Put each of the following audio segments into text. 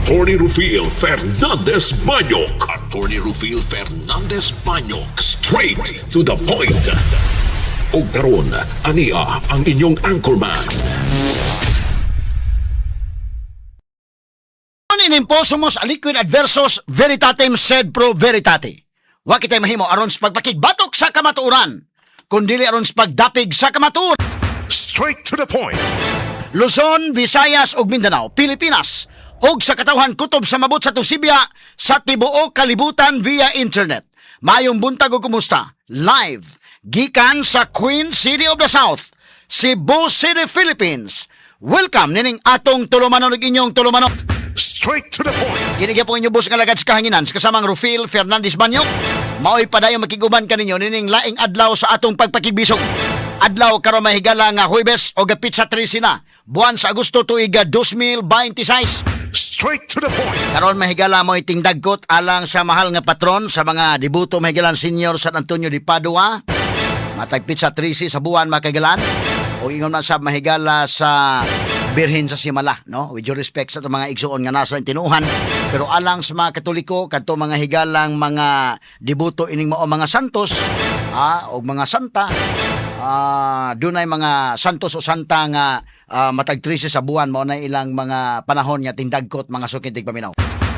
Attorney Rufil Fernandez Banyok. Attorney Rufil Fernandez Banyok. Straight to the point. Og karon, ania ang inyong anchorman. In imposumos aliquid adversos veritatem sed pro veritate. Wa kitay mahimo aron sa pagpakigbatok sa kamatuoran, kundili aron sa pagdapig sa kamatuoran. Straight to the point. Luzon, Visayas ug Mindanao, Pilipinas ug sa katawhan kutob sa mabot sa Tusibia sa tibuok kalibutan via internet. Maayong buntag ug kumusta? Live gikan sa Queen City of the South, Cebu City, Philippines. Welcome nining atong tulumanon ug inyong tulumanon. Straight to the point. Kini po inyong boss nga lagad sa kahanginan sa kasamang Rufil Fernandez Banyo. Maoy padayon makiguban kaninyo nining laing adlaw sa atong pagpakigbisog. Adlaw karon, mahigala, nga Huwebes o petsa 13 na, buwan sa Agosto, tuig 2026. Straight to the point. Karon, mahigala, mo itingdagkot alang sa mahal nga patron sa mga debuto, mahigalan, Senior San Antonio de Padua. Matag petsa 13 sa buwan, makagilan. O ingon man sa, mahigala, sa Birhen sa Simala, no? With due respect sa itong mga igsuon nga nasa tinuhan. Pero alang sa mga Katoliko, kadto mga higalang mga debuto ining mao mga santos, o mga santa, dunay mga santos o santa nga matag 13 sa buwan mao na ilang mga panahon nga tindagkot, mga suking tigpaminaw.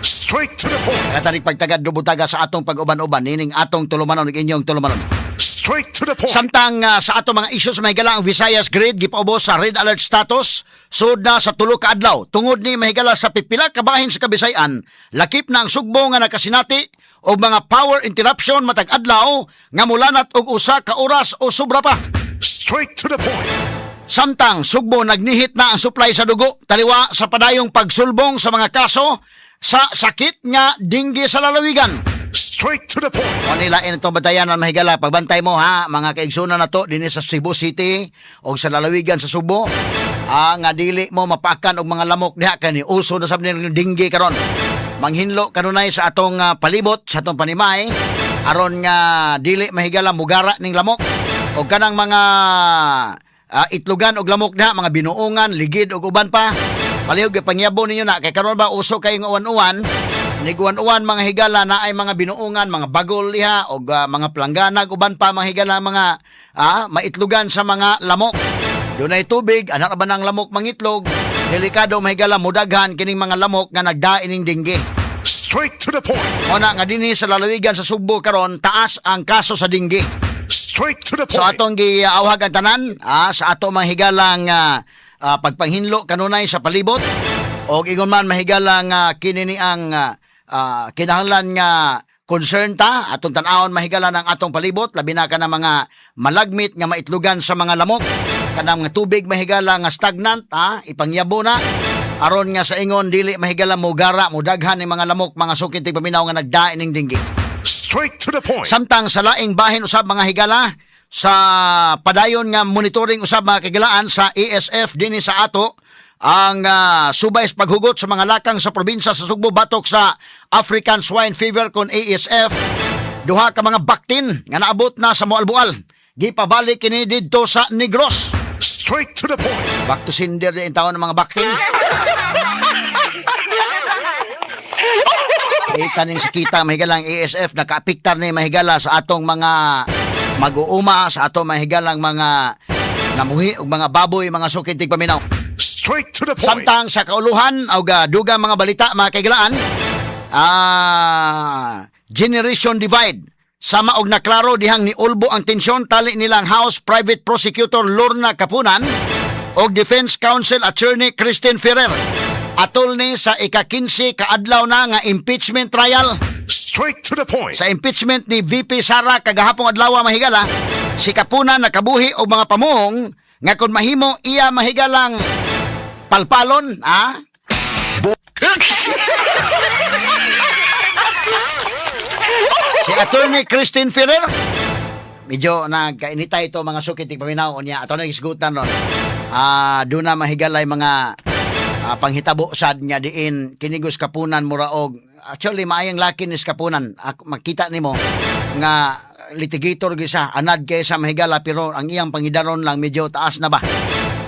Straight to the point. Katarik pagtagad dubutaga sa atong pag-uban-uban nining atong tulumanon ug inyong tulumanon. Straight to the point. Samtang sa atong mga isyu sa mahigala, ang Visayas Grid gipaubos sa red alert status sud na sa 3 ka adlaw tungod ni, mahigala, sa pipila ka bahin sa Kabisayan, lakip na ang Sugbo, nga nakasinati og mga power interruption matag adlaw nga mulanat og 1 ka oras o sobra pa. Straight to the point. Samtang Sugbo, nagnihit na ang supply sa dugo taliwa sa padayong pagsulbong sa mga kaso sa sakit nga dinggi sa lalawigan. Straight to the point. O nila itong batayan ng, mahigala, pagbantay mo ha, mga kaigsunan na to dinhi sa Cebu City o sa lalawigan sa Subo. Nga dili mo mapakan og mga lamok diha kani uso na sab ning dinggi karon. Manghinlo kanunay sa atong palibot, sa atong panimay, aron nga dili, mahigala, mugara ning lamok. O kanang mga itlogan og lamok diha, mga binuongan, ligid og uban pa. Palihog pangyabo ninyo na kay karon ba uso kay nga uwan-uwan. Niguan-uwan, mga higala, na ay mga binuongan, mga bagol liha og mga plangganag, uban pa, mga higala, mga maitlogan sa mga lamok. Dunay tubig, anak ba ng lamok mangitlog? Delikado, mahigala, mudaghan kining mga lamok nga nagdain ning dinggi. Straight to the point. Mao na nga dinhi sa lalawigan sa Sugbo karon taas ang kaso sa dinggi. Straight to the So point. atong giawhag ang tanan sa ato mga higalang pagpanghinlo kanunay sa palibot og ingon man, mahigalang, kini ni ang kinahanglan nga concern ta atong tan-awon, mahigala, ng atong palibot, labi na kana mga malagmit nga maitlugan sa mga lamok, kanang mga tubig, mahigala, nga stagnant, ipangyabo na aron nga sa ingon dili, mahigala, mugara mudaghan ni mga lamok, mga suking tigpaminaw, nga nagdain ning dinggi. Straight to the point. Samtang sa laing bahin usab, mga higala, sa padayon nga monitoring usab, mga kagilaan, sa ASF dinhi sa ato ang subay sa paghugot sa mga lakang sa probinsya sa Sugbo batok sa African Swine Fever kon ASF, duha ka mga baktin nga naabot na sa Moalboal gipabalik kini didto sa Negros. Straight to the point. Back to sender din taon ng mga baktin. Itaning sakita, mahigalang ASF, nakaapektar ni, mahigala, sa atong mga mag-uuma, sa atong mahigalang mga namuhi ug mga baboy, mga suking tigpaminaw. Straight to the point. Samtang sa kauluhan og dugang mga balita, mga kaigalaan, generation divide. Sama og naklaro dihang ni ulbo ang tensyon tali nilang House Private Prosecutor Lorna Kapunan og Defense Counsel Attorney Christine Ferrer. Atol ni sa ika-15 kaadlaw na nga impeachment trial. Straight to the point. Sa impeachment ni VP Sara kagahapong adlaw, mahigala, si Kapunan nakabuhi og mga pamuong nga kung mahimo iya, mahigalang, palpalon, ah? Si Attorney Christine Ferrer, medyo nagkainita ito, mga suki tigpaminaw, unya ato na isgutan ron. Doon na, mahigalay, mga panghitabo sad nga diin kinigos Kapunan mura og actually maayang laki ni Kapunan. Ako, makita nimo nga litigator gyud siya, anad kay sa, mahigala, pero ang iyang pangidaron lang medyo taas na ba.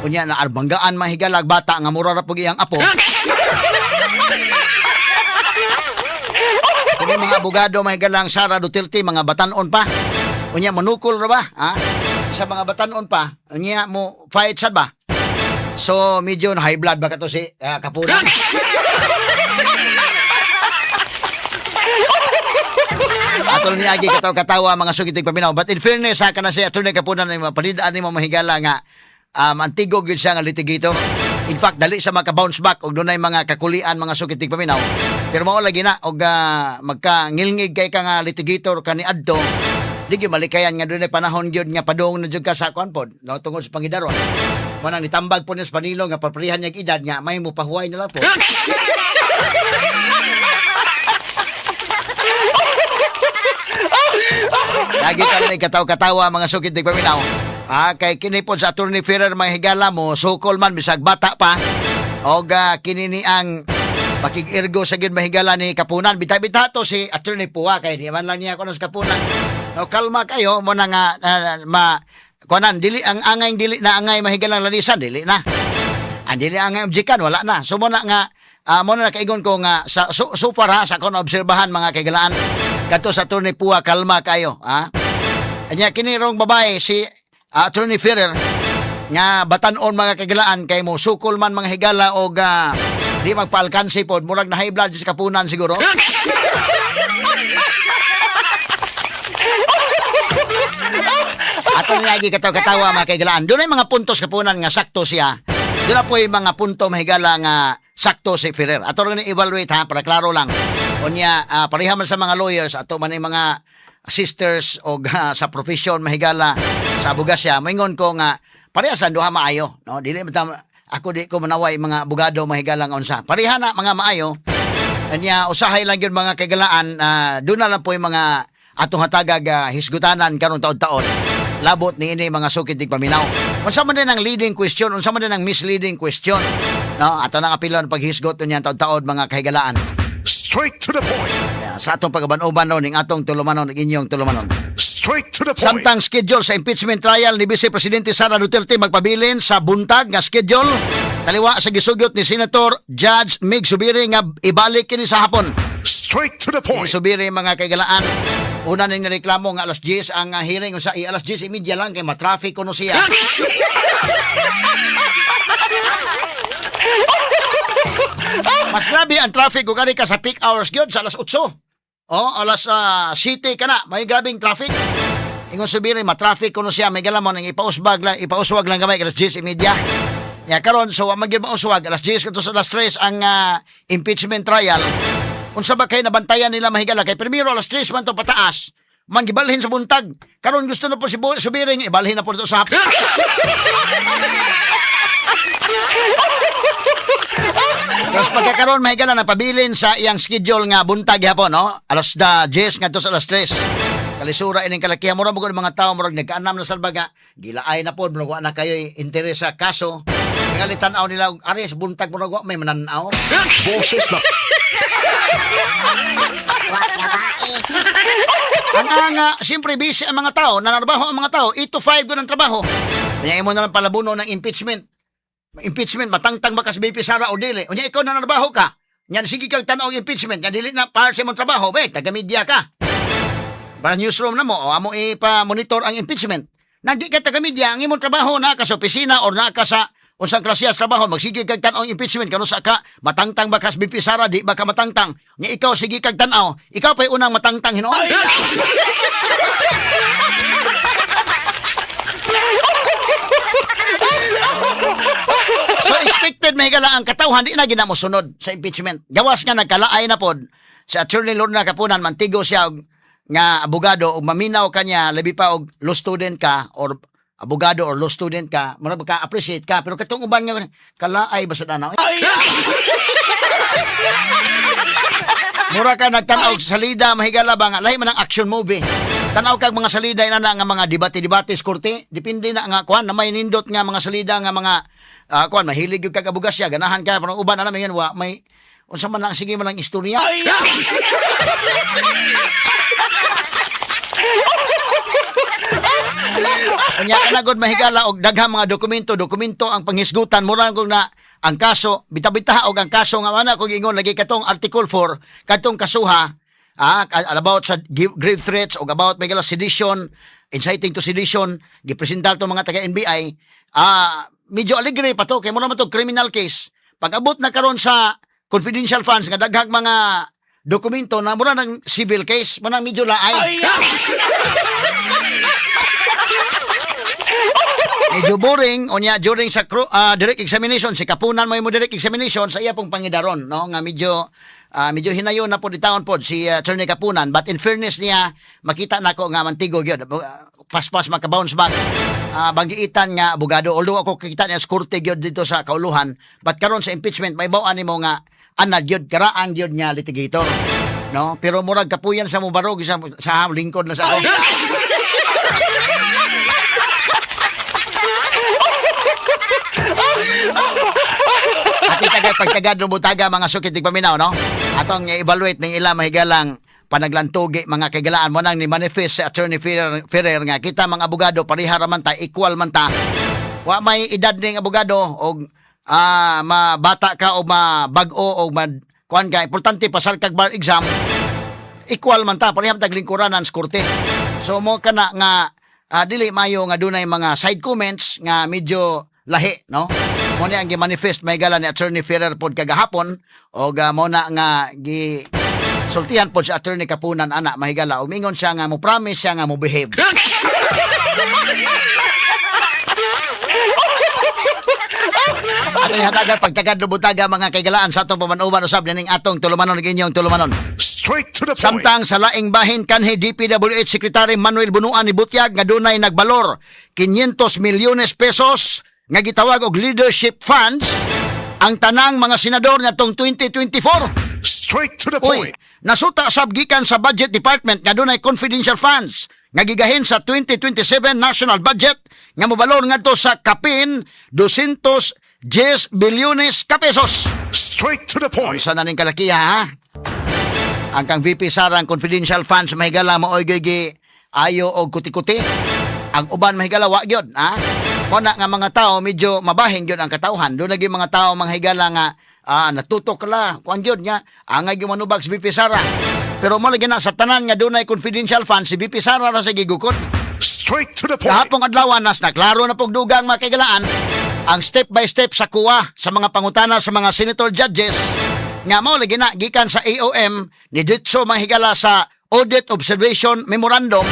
Unya na arbanggaan, mahigala, bata nga mura ra pug iyang apo. abogado, mahigalang Sara Duterte, mga batanon pa. Unya manukol ra ba? Ha? Sa mga batanon pa, unya mo fight sad ba? So medyo na high blood ba kato si Kapunan? Ato ni agi katawa-katawa, mga sugitig paminaw. But in fairness ha, kana si Attorney Kapunan ay mapanidaan nimo, mahigala, nga antigo gyud siya nga litigator. In fact, dali sa maka-bounce back og dunay mga kakulian, mga sugitig paminaw. Pero mao lagi na og magka ngilngig kay ka nga litigator kaniadto, di gyud malikayan nga dunay panahon gyud nga padung na jud ka sa kuan pod, no, tungod sa pangidaron. Mo nang nitambag po niya sa Panilo nga paprihan niya og edad nga may mo pahuway na lang po. Lagi ka lang kataw-katawa, mga sukit di paminaw. Ah, kay kini po sa Attorney Ferrer, mga higala, mo sukol man bisag bata pa. Og kini ni ang pakig-irgo sa gid, mahigala, ni Kapunan. Bita-bita to si Attorney Pua kay di man lang niya kuno sa Kapunan. No, kalma kayo mo na nga ma kuanan dili ang angay, dili na angay mahigalang lanisan, dili na. Ang dili angay objekan, wala na. So mo na nga mo na nakaigon ko nga sa so far ha, sa akong obserbahan, mga kaigalaan, kadto sa Attorney Pua, kalma kayo ha. Anya kini rong babae si Attorney Ferrer nga batan-on, mga kaigalaan, kay mo sukol man, mga higala, og di magpaalkansi pod, murag na high blood sa Kapunan siguro. Ato ni lagi katawa-katawa, mga kaigalaan. Doon ay mga puntos Kapunan nga sakto siya. Doon na po yung mga punto, mahigala, nga sakto si Ferrer. Ato rin evaluate ha, para klaro lang. Unya, pareha man sa mga lawyers, ato man yung mga sisters o sa profession, mahigala, sa abogasya, maingon ko nga parehas ang duha maayo, no? Dili man ako, di ko manaway mga abogado, mahigala, nga unsa. Pareha na mga maayo. Anya usahay lang yun, mga kagalaan, doon na lang po yung mga atong hatagag hisgutanan karon taon-taon. Labot ni ini, mga sukid tig paminaw. Unsa man din ang leading question, unsa man din ang misleading question. No, ato nang apilon paghisgot niyan taon-taon, mga kahigalaan. Straight to the point. Kaya sa atong pagaban-uban no ning atong tulumanon ug inyong tulumanon. Straight to the point. Samtang schedule sa impeachment trial ni Vice Presidente Sara Duterte magpabilin sa buntag nga schedule, taliwa sa gisugyot ni Senator Judge Migz Zubiri nga ibalik kini sa hapon. Straight to the point. Zubiri, mga kaigalaan, una ning nireklamo nga alas 10 ang hearing, usa alas 10:30 lang kay ma-traffic kuno siya. Mas grabe ang traffic kung kani ka sa peak hours gyud sa alas 8. Oh, alas 7 kana, may grabing traffic. Ingon Zubiri, ma-traffic kuno siya, may mo nang ipausbag lang, ipauswag lang gamay alas 10:30. Ya karon so wa man gyud mauswag alas 10 kadto sa alas 3 ang impeachment trial. Unsa ba kay nabantayan nila, mahigala, kay primero alas 3 man to pataas. Man gibalhin sa buntag. Karon gusto na po si Zubiri nga ibalhin na po dito sa hapon. Tapos pagkakaroon, mahigala, na pabilin sa iyang schedule nga buntag hapon, no? Alas da 10 ngadto sa alas 3. Kalisura ining kalakihan mo ra mga tao murag nagkaanam na salbaga, gilaay na pod, murag wa na kayo interes sa kaso. Tingali tan-aw nila og aris buntag, murag wa may mananaw. Boses na Wak babae. Ang anga, siyempre busy ang mga tao, nanarbaho ang mga tao, 8 to 5 ko ng trabaho. Kaya imo na lang palabuno ng impeachment. Impeachment, matangtang ba ka sa VP Sara o dili? Unya ikaw nanarbaho ka. Yan, sige kag tanaw ang impeachment, yan dili na para sa imong trabaho, be, taga-media ka. Para newsroom na mo, o amo ipa-monitor ang impeachment. Nandi ka taga-media, ang imong trabaho na ka sa opisina or na ka sa unsang klase sa trabaho, magsige kag tan-aw ang impeachment kano sa ka matangtang ba ka sa VP Sara, di ba ka matangtang? Nya ikaw sige kag tan-aw, ikaw pa'y unang matangtang hinuon. So expected may gala ang katawhan di na ginamo sunod sa impeachment. Gawas nga nagkalaay na pod si Attorney Lorna Kapunan, mantigo siya og nga abogado ug maminaw kanya, labi pa og law student ka or abogado or law student ka, mura ka appreciate ka, pero katong uban nga kalaay ba sa danaw. Mura ka nagtanaw sa salida, mahigala ba nga lahi man ang action movie. Tanaw kag mga salida ina na nga mga debate-debate sa korte, depende na nga kuan na may nindot nga mga salida nga mga kuan mahilig gyud kag abogasya, ganahan ka, pero uban na naman yan wa may unsa man ang sige man ang istorya. Unya ka na gud, mahigala, og daghang mga dokumento, dokumento ang panghisgutan, mura kung na ang kaso, bita-bita og ang kaso nga mana kog ingon lagi katong Article 4, katong kasuha. About sa grave threats o about may sedition, inciting to sedition, gipresentar to mga taga NBI. Medyo alegre pa to kay mura man to criminal case. Pag abot na karon sa confidential funds nga daghang mga dokumento na mura ng civil case, mura medyo laay. Medyo boring unya during sa direct examination, si Kapunan mo direct examination sa iya pong pangidaron, no, nga medyo hinayon na pod itawon pod si Attorney Kapunan, but in fairness niya, makita nako nga mantigo gyud, paspas maka-bounce back. Banggiitan nga abogado, although ako kita niya skurte gyud dito sa kauluhan, but karon sa impeachment may ani mo nga anad gyud, karaang gyud niya litigator, no, pero murag kapuyan sa mubarog sa lingkod na sa ako. Ati taga pagtagad butaga, mga sukit paminaw, no? Atong evaluate ning ila mahigalang panaglantugi, mga kaigalaan mo nang ni manifest si Attorney Ferrer nga kita mga abogado pareha ra man ta, equal man ta. Wa may edad ning abogado og mabata ka o mabag-o o mad kuan ka, importante pasar kag bar exam, equal man ta, pareha man tag lingkuranan sa korte. So mo kana nga dili mayo nga dunay mga side comments nga medyo lahi, no? Mo ni ang gi-manifest may gala ni Attorney Ferrer pod kagahapon og mo na nga gi sultihan pod si Attorney Kapunan ana mahigala, ug mingon siya nga mo promise siya nga mo behave. Ato ni hatagan pagtagad butaga, mga kaigalaan, sa atong pamanuban usab nining atong tulumanon ug inyong tulumanon. Straight to the point. Samtang sa laing bahin, kanhi DPWH Secretary Manuel Bunuan ni butyag nga dunay nagbalor 500 milyones pesos nga gitawag og leadership funds ang tanang mga senador ngatong 2024. Straight to the Uy, point. Nasuta sab gikan sa Budget Department nga dunay confidential funds nga gigahin sa 2027 national budget nga mobalor ngadto sa kapin 210 bilyones ka pesos. Straight to the point. Isa na ning kalakiha, ha? Ang kang VP Sara ang confidential funds mahigala maoy gi ayo og kuti-kuti. Ang uban mahigala wa gyud, ha? Mo na nga mga tao medyo mabahin gyud ang katawhan. Doon lagi mga tao mga higala nga natutok la kuan gyud nga angay gyud manubag si VP Sara. Pero mo lagi na sa tanan nga dunay confidential funds, si VP Sara ra sa gigukot. Straight to the point. Kahapong adlaw nas naklaro na pugdugang, mga kaigalaan, ang step by step sa kuha sa mga pangutana sa mga senator judges nga mao lagi na gikan sa AOM ni ditso mahigala sa Audit Observation Memorandum.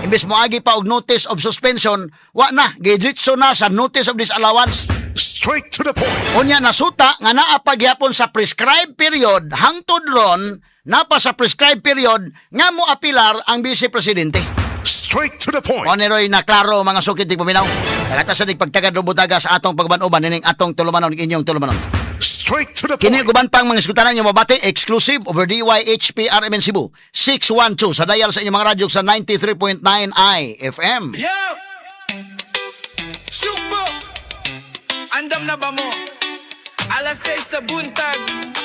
Imbes moagi pa og notice of suspension, wa na, giditso na sa notice of disallowance. Straight to the point. Unya nasuta nga naa pa gihapon sa prescribed period, hangtod ron napa sa prescribed period nga mo apilar ang vice presidente. Straight to the point. O ni Roy na klaro, mga sukit di paminaw. Nagata sa pagtagad butaga sa atong pagbanuban nining atong tulumanon inyong tulumanon. Straight to the Kini point. Guban pang mga iskutanan nyo mabati exclusive over DYHP RMN Cebu 612 sa dial sa inyong mga radyo sa 93.9 IFM. Yo! Sugbo! Andam na ba mo? Alas 6 sa buntag.